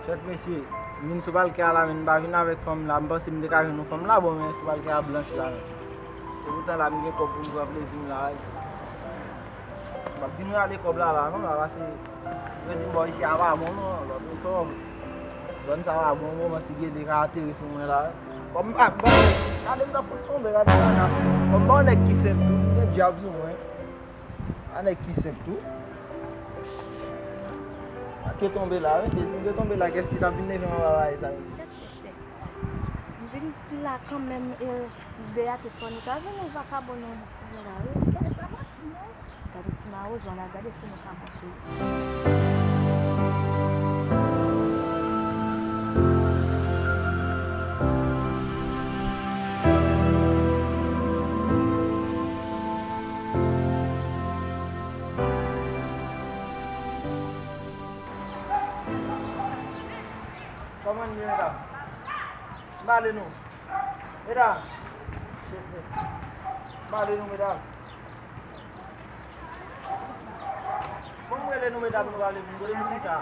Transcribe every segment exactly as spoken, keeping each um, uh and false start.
Chèt mesye, vin sou palkè a la, men m pa vin avèk fanm la. M panse m te ka jwenn yon fanm la, bon, men sou palkè a blanch la, men. E poutan la, m gen kòb pou m pran plezi m la. M ap vin rale kòb la, la, non, la, pase yo di m bò isi a pa bon, non, lòt resò. Zòn sa pa bon, bon, ti gede ka ateri sou mwen la. Kòm m pa, bon, gade m ta fout tonbe, gade m ta, kòm m pa yon nèg ki senp tou, m gen djab sou mwen. A nèg ki senp tou. Ake tonbe la, wi, se si m te tonbe la, kès ki t ap vin leve m anba bagay sa yo? Kèt mesye. M vin la kanmenm, e, Beatrice fò nou ta jwenn yon vakabon nan fouyon la, wi. Kèt, pa manti, non. Gade ti mawozo, ann al gade si nou ka mache. Kòman n ye, medam? M ale nou. Medam. Shit, miss. M ale nou, medam. Bon, m rele nou, medam, nou pale vin kote nou ki sa.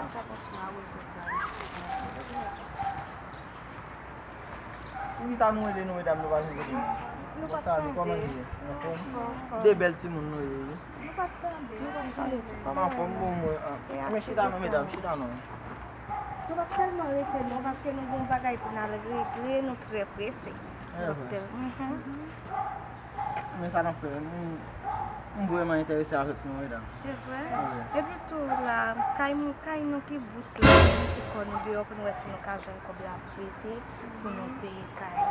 Poukisa nou rele nou, medam, nou pa vin kote nou? Nou pa tande. Kòman nou ye? Anfòm? De bèl timoun nou ye, wi. Nou pa tande. Nou pa tande. M anfòm, bon, mwen, ah. Men chita non, medam, chita non. Nou pa tèlman rete non, paske nou gen yon bagay pou n al regle, nou trè prese. Doktè, mhm. Men sa n ap fè, m, m vrèman enterese avèk nou, medam. Se vre? Wi. Epi tou la, kay nou, kay nou ki bout la, nou mete kò nou deyò pou n wè si nou ka jwenn kòb la prete pou nou peye kay la.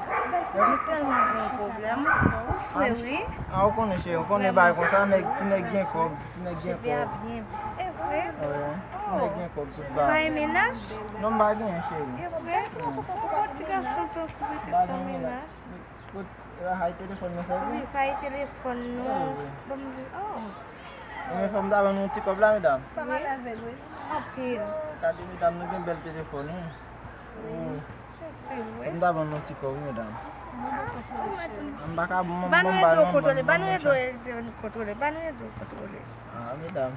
Nou tèlman gen yon pwoblèm. Ou fre, wi. A, ou konnen, cheri, ou konnen bagay konsa, nèg, ti nèg gen kòb, ti nèg gen kòb. Cheve a byen vit. E vre? Wi, ti nèg gen kòb, tout bagay. Ou pa gen mennaj? Non, m pa gen, cheri. E vre? Ou bon ti gason tankou rete san mennaj. Ay, telefòn nan sèvi? Wi, sa e telefòn nou. Ban m, oh. Ebyen, fò m ta ban nou yon ti kòb la, medam. Sa va lave l, wi. Anpil. Gade, medam, nou gen bèl telefòn, wi. Wi. Anpil, wi. Fò m ta ban nou yon ti kòb, wi, medam. M pa ka, m, m, ban nou ede w kontwole, ban nou ede w kontwole, ban nou ede w kontwole. Ah, medam.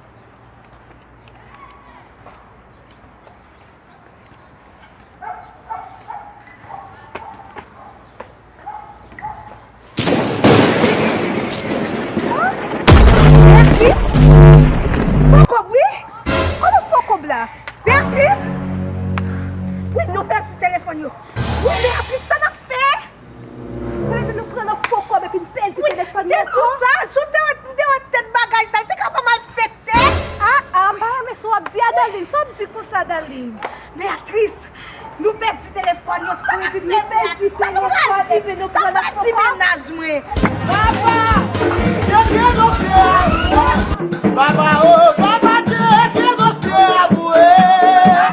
Beatrice! Fò kòb, wi! Kote fò kòb la? Beatrice! Wi, nou pèdi telefòn yo. Wi, Beatrice, sa n ap fè? Sa vle di nou pran nan fo kòb epi n pèdi telefòn nan ankò? Wi, te di w sa, jou te wè, m te wè tèt bagay sa, li te ka pa malfektè. Ah, ah, m pa renmen sa w ap di a, Darline. Sa w ap di konsa, Darline? Beatrice, nou pèdi telefòn yo, sa n ap fè, Beatrice? Sa nou pral di, sa pral di mennaj mwen.